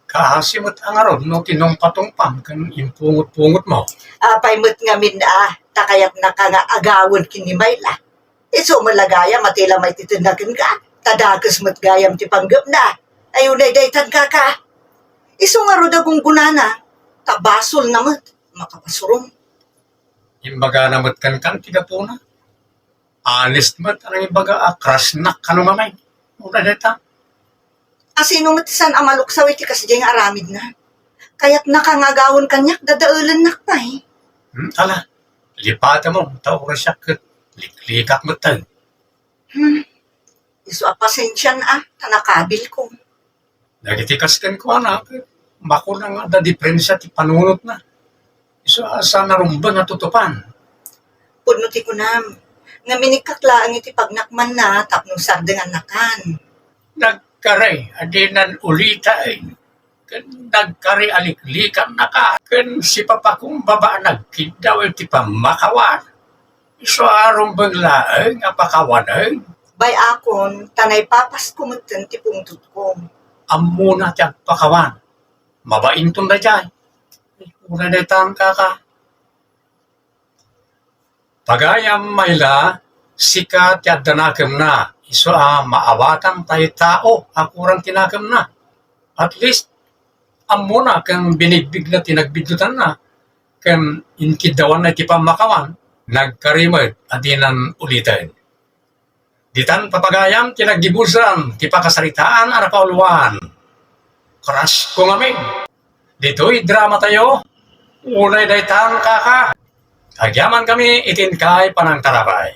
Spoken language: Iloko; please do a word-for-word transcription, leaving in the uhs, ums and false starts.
Kaasi met a ngarud no tinungpatungpam ken impungot-pungotmo. Apay met ngamin a, ta kayatnaka nga agawen ken ni Myla. Isu met la gayam a ti la maititenna kenka, ta dakes met gayam ti panggepna. Ay, unay daytan, kaka. Isu ngarud a gunggonana, ta basolna met, makapasurong. Imbagana met kenka ti gapuna. Honest met a nangibaga a crushnak kano ngamin. Una dayta. A sino met ti saan a maluksaw iti kasdiay nga aramidna? Kayatnaka nga agawen kaniak, dadaelennak pay. Hmm, ala, lipatemon, ta uray siak ket liklikak metten. Hmm, isu a pasensian a, ta nakabilko. Dagiti kas kenkuana, ket makuna nga adda diferensia ti panunotna. Isu a saan a rumbeng a tutupan. Pudno ti kunam, nga minikkak laeng iti pagnakmanna tapno sardengannakan. Nagkari a dinan ulitaen, ken nagkari a liklikannaka, ken sipapakumbaba a nagkiddaw iti pammakawan. Isu a rumbeng laeng a pakawanen. Bay-akon, ta naipapasko metten ti pungtotko. Ammona ti agpakawan. Mabainton daydiay. Una daytan, kaka. Pagayam, Myla, sika ti adda nakemna, isu a maawatan tay tao a kurang ti nakemna. At least, ammona ken binigbigna ti nagbiddutanna, ken inkiddawanna iti pammakawan, nagkari met a dinan uliten. Ditan, papagayam, ti naggibusan ti pakasaritaan a nakauluan. Crush ko ngamin. Ditoy drama tayo, unay daytan, kaka. Agyaman kami iti inkay panangtarabay.